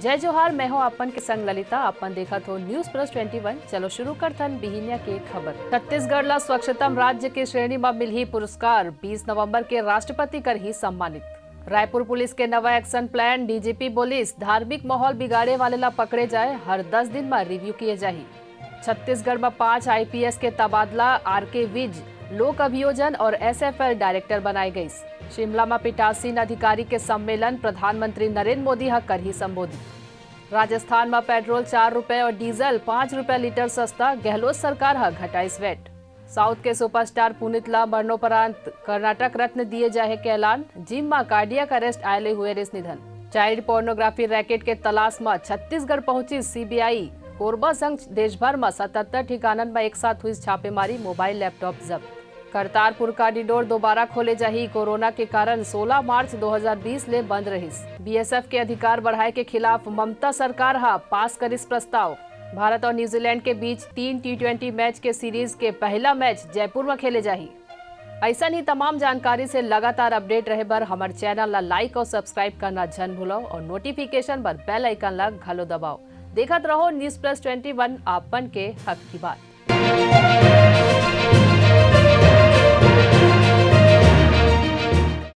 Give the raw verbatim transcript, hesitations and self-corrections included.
जय जोहार, मैं हूं आपन के संग ललिता। आपन देखत हो News Plus Twenty One। चलो शुरू करथन बिहिनिया के खबर। छत्तीसगढ़ ला स्वच्छतम राज्य के श्रेणी म मिलही पुरस्कार। बीस नवंबर के राष्ट्रपति करही सम्मानित। रायपुर पुलिस के नवा action plan, डीजीपी बोलिस, धार्मिक माहौल बिगाड़े वाले ला पकड़े जाए, हर दस दिन म review किए जाही। छत्तीसगढ़ म पांच आईपीएस के तबादला, आरके विज लोक अभियोजन और एसएफएल डायरेक्टर बनाए गइस। शिमला म पीठासीन अधिकारी के सम्मेलन, प्रधानमंत्री नरेंद्र मोदी ह करही संबोधित। राजस्थान म पेट्रोल चार रुपए और डीजल पांच रुपए लीटर सस्ता, गहलोत सरकार ह घटाइस वैट। साउथ के सुपरस्टार पुनीत ला मरणोपरांत कर्नाटक रत्न दिए जाहे के ऐलान, जिम म कार्डियक अरेस्ट आए ले हुए रिस निधन। चाइल्ड पोर्नोग्राफी रैकेट के तलाश म छत्तीसगढ़ पहुंची सीबीआई, कोरबा संग देश भर म सतहत्तर ठिकानन म एक साथ हुई छापेमारी, मोबाइल लैपटॉप जब्त। करतारपुर कॉरिडोर दोबारा खोले जाही, कोरोना के कारण सोलह मार्च दो हज़ार बीस ले बंद रहिस। बीएसएफ के अधिकार बढ़ाए के खिलाफ ममता सरकार ह पास करिस प्रस्ताव। भारत और न्यूजीलैंड के बीच तीन टी ट्वेंटी मैच के सीरीज के पहला मैच जयपुर म खेले जाही। ऐसन ही तमाम जानकारी से लगातार अपडेट रहे बर हमर चैनल ला लाइक और सब्सक्राइब करना झन भूलव और नोटिफिकेशन बर बेल आइकन ला घलो दबाव। देखत रहो News Plus Twenty One, आपन के हक की बात।